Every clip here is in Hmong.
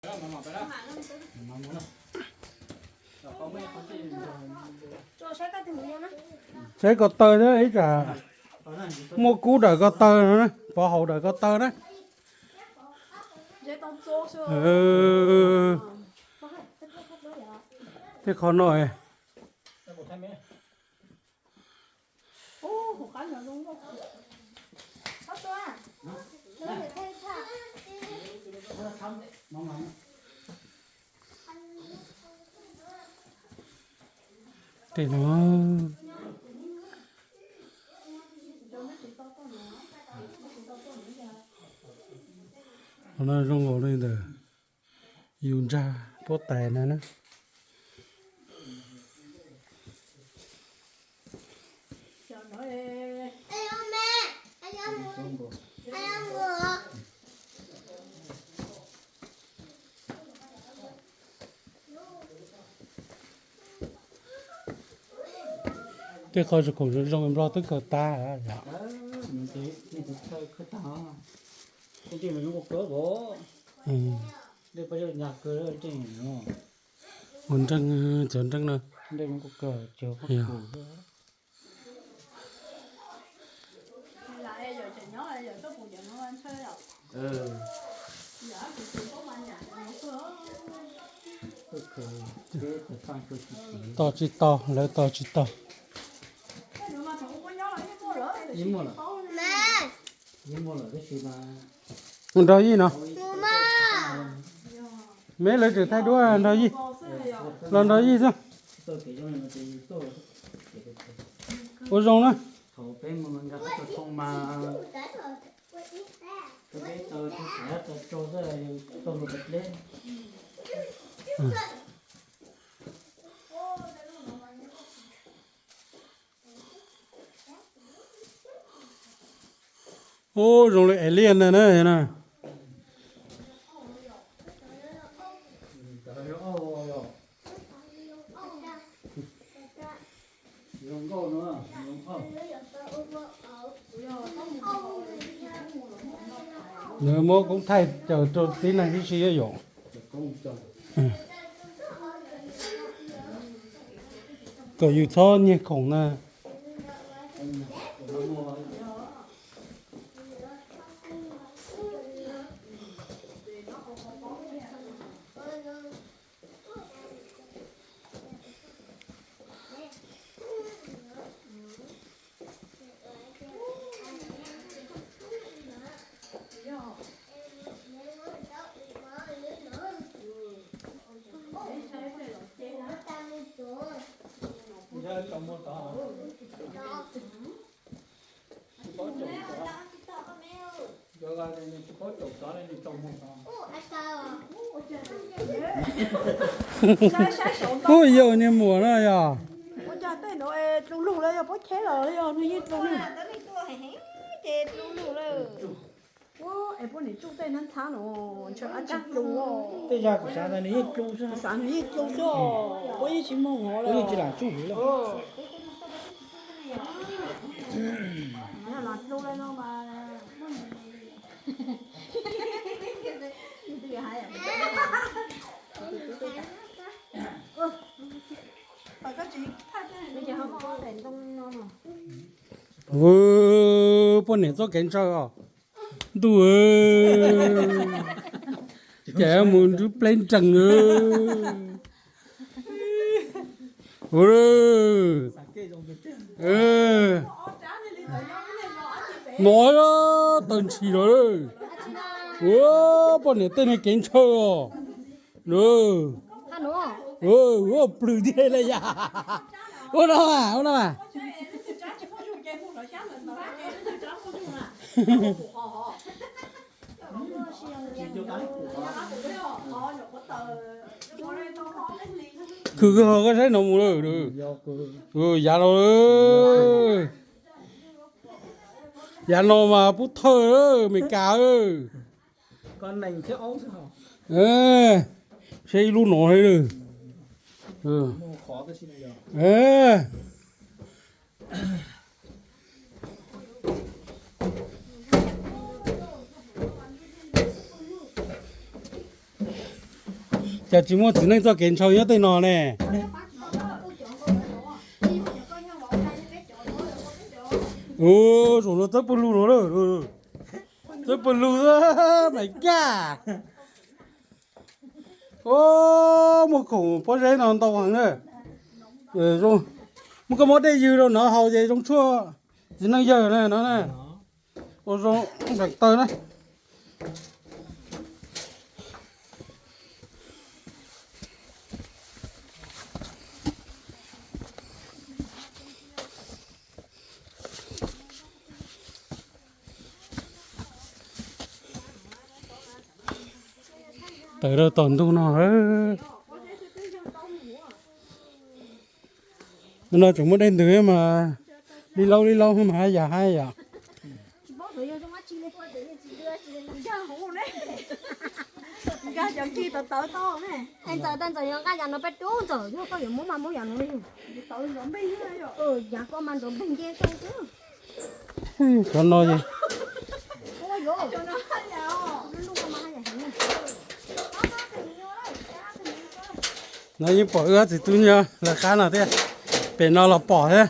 Saib ko taw thiab ib tsam muaj kub dawm ko taw no, pov haum dawm ko taw na. Tej qhov no Tej no, qhov no zoo nkaus li ntawm yus ntsag puab tais na na. Tej qhov zoo khoom zoo zoo Nplog twb kawg tag. Ua nreej, cov nreej no. Tos tsis tau, lawv tos tsis tau. Nrog Yij no. Me lawv tseem thaij duab nrog Yij. Los nrog Yij xwb. Ua zoo na. Ub, zoo li alien na na. Nws muab koob thaij caws rau tib neeg tib si yom. Kom yus txhob nyiag khoom na. Ub, yog niag muam no yog. Ua cas tej no dlu lug lawm, yog pob cheb los yog nws yeej dlu lug. Tej zag kuv xav ntawd nws yeej dlu xwb. Xav nws yeej dlu xwb os, puab yeej tsis moog hov lawm. Yeej tsis lam tsuj li. Poj niam txoj kev ntshaw os. Ntuj, ces mus nrub pleb nreeg. No tawg ntshis los. Ua poj niam tej niag kev ntshaw os. Ua plws tiag li yam. Ua no, ua no. Khwv kawg ho koj saib no mus lawm. Yav no, yav no mas pub thawj Amelikas. Saib ib lub no li. Cas tsis muaj txiv neej txoj kev ntshaw nyob tej no ne? Ua, zaum no txawb pawg lug no lawm. Txawb pawg lug, Maiv Kaj. Ua, muaj khoom pob zeb no ntau heev na. Muab koj muab dej ywg rau no haus ces zoo tshuaj txiv neej yawg na no na. Ua zoo nplees taw na. Tawm rau tom ntug no. No tseem muaj dej ntws mas, li laub li laub mas haj yam haj yam. Nkag cov nkig tawv tawv tau ne. Ntxawm, ntxawm yuav nqa yam no peb rub, ntxawm yog koj yuav muab mas muab yam no li. Yav koj mas ntxawm npeg nce rau xwb. Cov no es, no yeej pom wb ob txiv tub nyob lawv qab no thiab, pem no los pom thiab.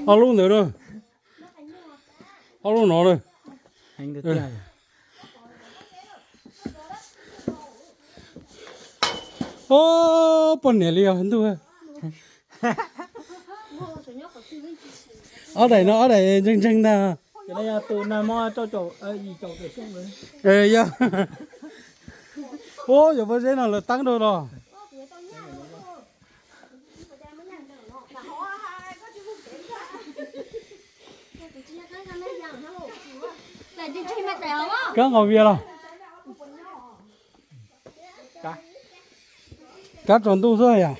Ob lub ntawd na, ob lub no na. Ob, poj niam li os ntuj. Ob daim no ob daim ntseeg ntseeg ntag. Yog, ua, yuav pob zeb no lawv teeb rau los. Kab nqos vias los? Kab tsaus ntuj xwb yom.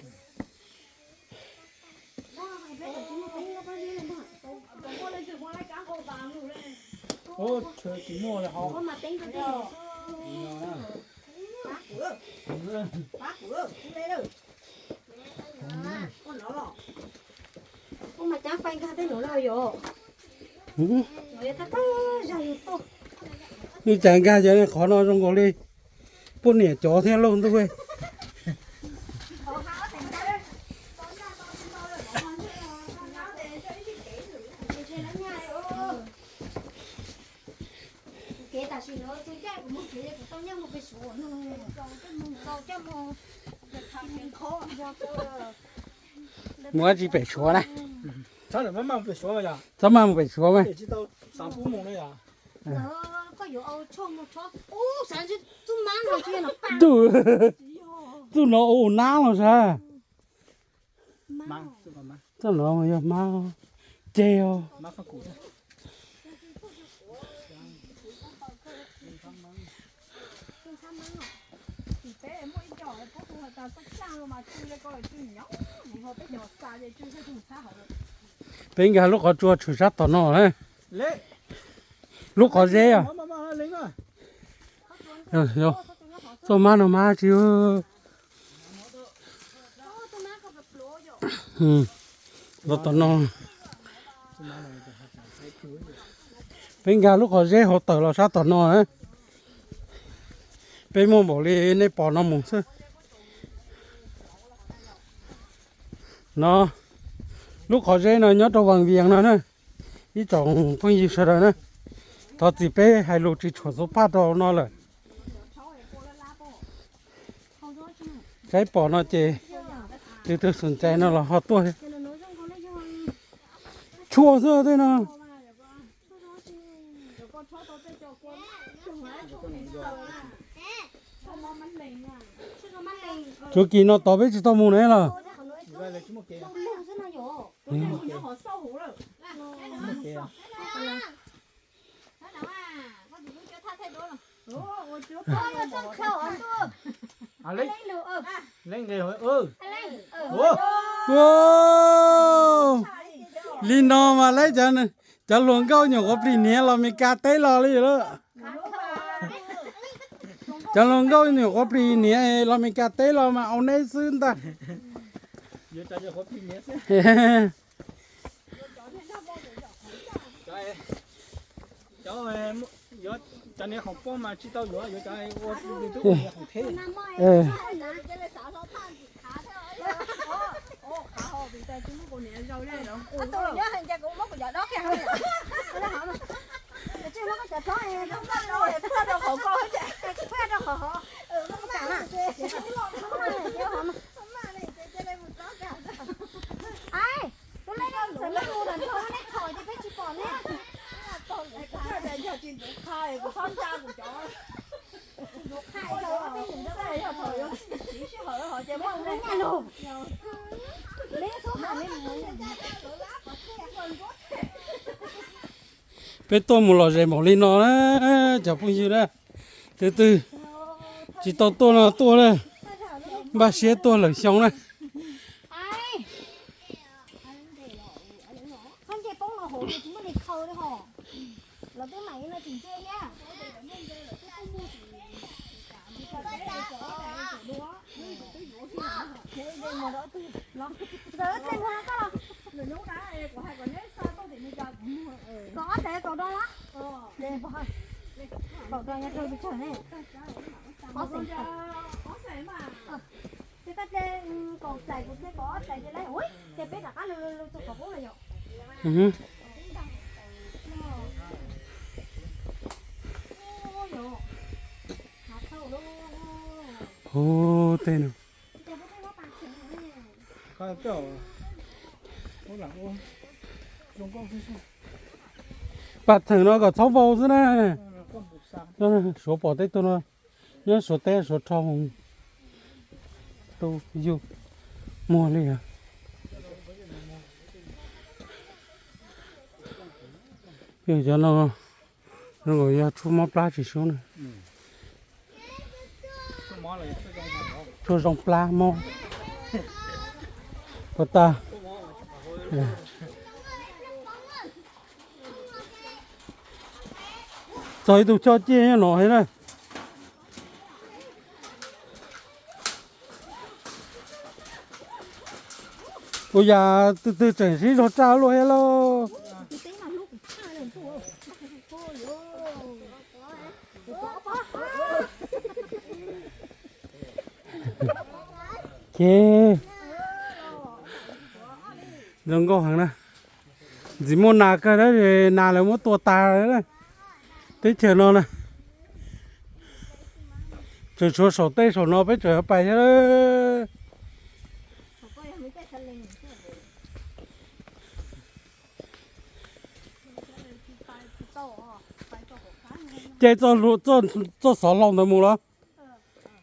Nws cas nkag cov qhov no zoo nkaus li poj niam cov thiab lauj ntuj. Mus dab tsi pem Suav na? Txhob mas mus pem Suav mas. Txuj no ua nab los sav. Txoj no yog mab ceg os. Peb nkag lub qhov tsua tshwm sab tom no na. Lub qhov zeb os. Txoj mab no mab tsis. Los tom no. Peb nkag lub qhov zeb hauv tawm los sab tom no na. Peb muaj npaum li nej pom no mus xwb. No, lub qhov zeb no nyob rau Vaj Vias no na. Ib tsoom phooj ywg sawv daws na, thov txim peb hais lus tsis tshua xuv phaj rau no lawm. Saib pom no ces tus twg xom cai no los ho tuaj. Tshuaj xwb tej no. Tsuav kis no tod peb tsis tau mus ne los. Li no mas lawv cov hluas nkauj nyuam qhuav plig hniav los Meskas teb los li lawm. Cov hluas nkauj nyuam qhuav plig hniav los Meskas teb los mas au neb xwb ntag. Yuav cov nyuam qhuav plig hniav xwb. Cov, yuav cov niag khoom poob mas tsis tau yuav, yuav cov ua twb ua niag khoom theb. Peb tuaj mus lom zem npaum li no na, cov phooj ywg na, tus twg tsis tau tuaj no tuaj na, npaj siab tuaj lwm xyoo na. Hu, tej no. Pas theem no kom txhob vau xwb na. Suav pom tej tug no, nyob Suav teb Suav rho mus tu yug muag li os. Cov no zoo nkaus yog tshuaj mob plab tsis sub na. Tshuaj zoo plab mob. Puas tas? Txog ib tug choj ciaj nyob no thiab na. Ua yam twg twg tseem sib zog raj luaj thiab lauj. Ces zoo nkauj heev na. Ntxim muaj nas kawg na, nas lawv muab tua tas lawm na. Teb chaws no na, tseem tshuav saum tej saum no peb tseem pais thiab. Ces txoj xov hlau ntawd mus los?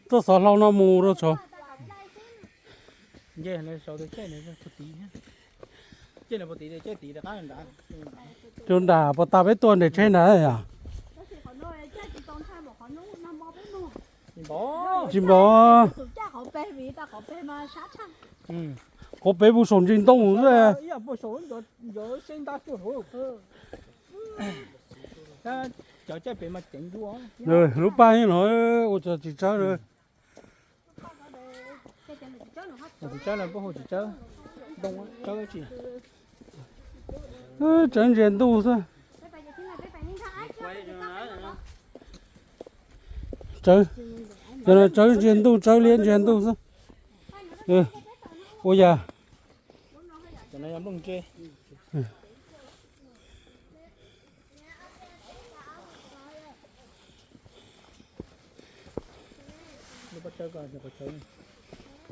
Txoj xov hlau no mus rau saud. Rau nram puas tas peb tuaj nram tsheb nrad yom? Tsis npaum. Qhov pem mus saum ntsis ntoo xwb. Lub paj no ua tsis tsawb. Tsis tsawb no puab hu tsis tsawb, ntoo tsawb, tsawb ntsia ntuj xwb. Tsawb, cov no tsawb ntsia ntuj, tsawb liab ntsia ntuj xwb. Ua yam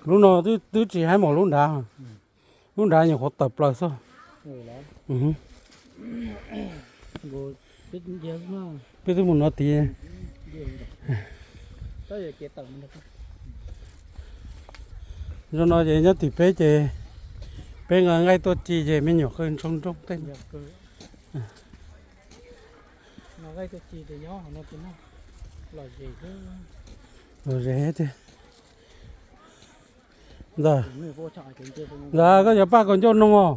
Lub no twb tsis haib npaum lub nrad. Lub nrad nyuam qhuav tawm plaws xwb. Peb twb mus no tid. Zoo no ces nyob tim peb ces peb nqa nqaij tuaj ci ces me nyuam qw ntsoog nrooj tej. Lom zem tiag. Ntawd, ntawd koj yuav paj kaus ncauj noog os.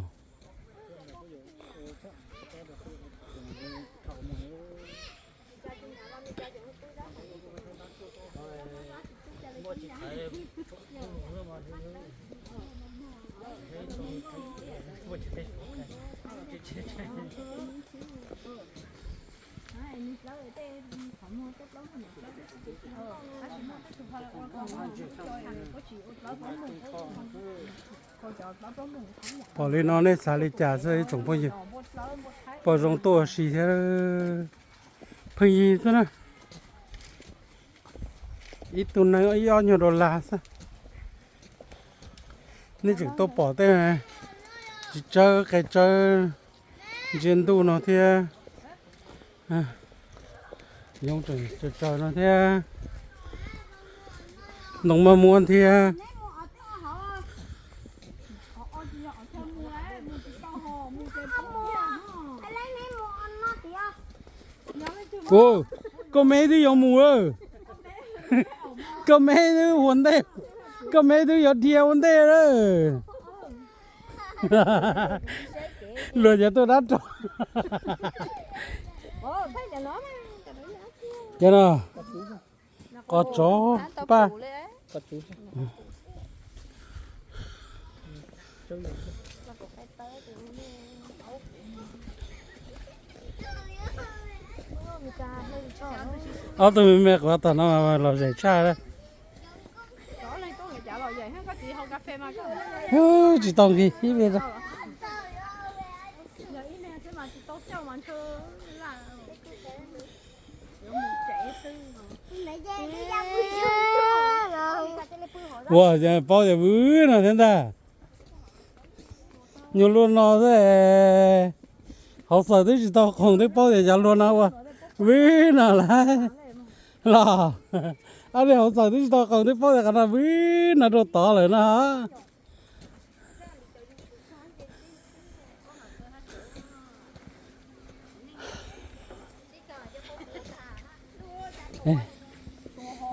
Pom li no nej xav li cas xwb ib tsoom phooj ywg? Pom zoo tuaj ua si thiab. Pheej yig xwb na. Ib tug neeg ib ob nyuag dollar xwb. Nej tseem tuaj pom tej txiv tsawb qe tsawb ntsia ntuj no thiab. Yoov tseem tsawg tsawg no thiab. Ntoo maj muab thiab. Kuv, koj me twb yuav mus lawm. Koj me twb ua ntej, koj me twb yuav dhia ua ntej lawm. Luag cov tuaj dab ros. Cov no, qos tsov paj. Ob tug me me quav tom no los zem tshaj li. Tsis tau nqi ib me. Ua, paub tias vwm no thiab ntag. Nyuag luaj no xwb, hauv xaws twb tsis tau qoos twb paub tias cov luag no ua vwm no lawm los. Ab, li hauv xaws twb tsis tau qoos twb paub tias qhov no vwm no rau tod lawm no.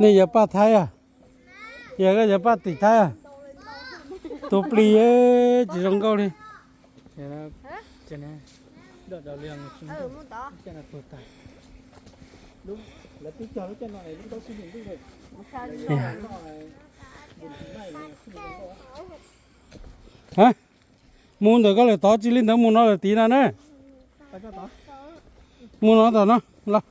Nej yog paj Thaib a? Yog koj yog paj tim Thaib a? Tus plis tsis zoo nkauj li. Mus ntawm koj lawm tod, tsis li ntawd mus no lawm tid no na. Mus no tom no los.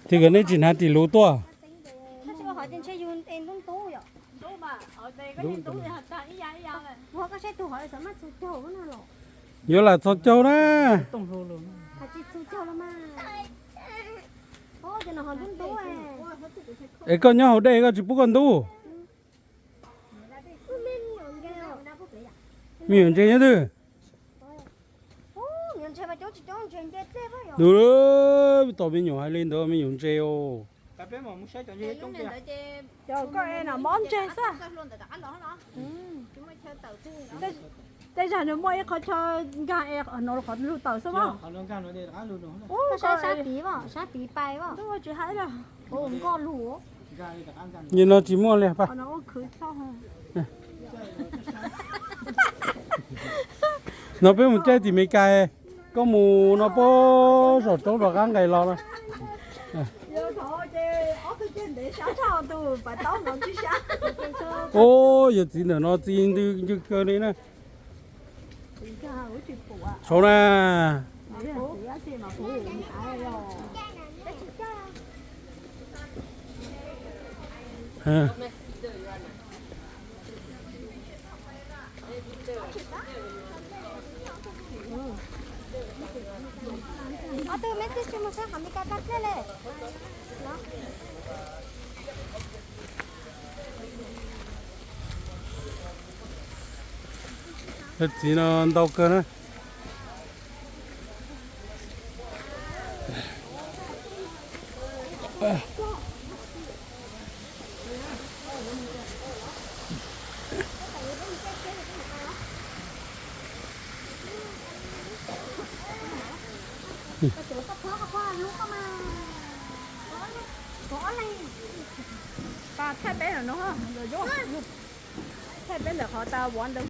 Twb kom nej tsis hnav tim luv tuaj. Yuav lam txhos caug na. Es koj nyob hauv dej koj tsis pub koj ntub. Me nyuam ntses nyob twg? Nws, tom me nyuam hais li ntawd me nyuam ntses os. Cov koj es no mob ntseg xwb. Tej zag nws muaj ib qhov chaw nkag es no qhov lug tawm xwb mas. Sab tid, sab tid pais, tsis hais lawm. Nim no tsis muaj li pab. No peb mus caij tim Meskas, koj mus no puag saum roob rov qab nqes los no. Ub, yog txiv ntawm no txiv ntws ncw kawg li na. Tshauv na. Ob tug me tij tsis mus saib qhov Meskas tag dlej li. Txiv no ntau kawg na. Thaij peb ntawm no, thaij peb ntawm qhov tau vov ntawd.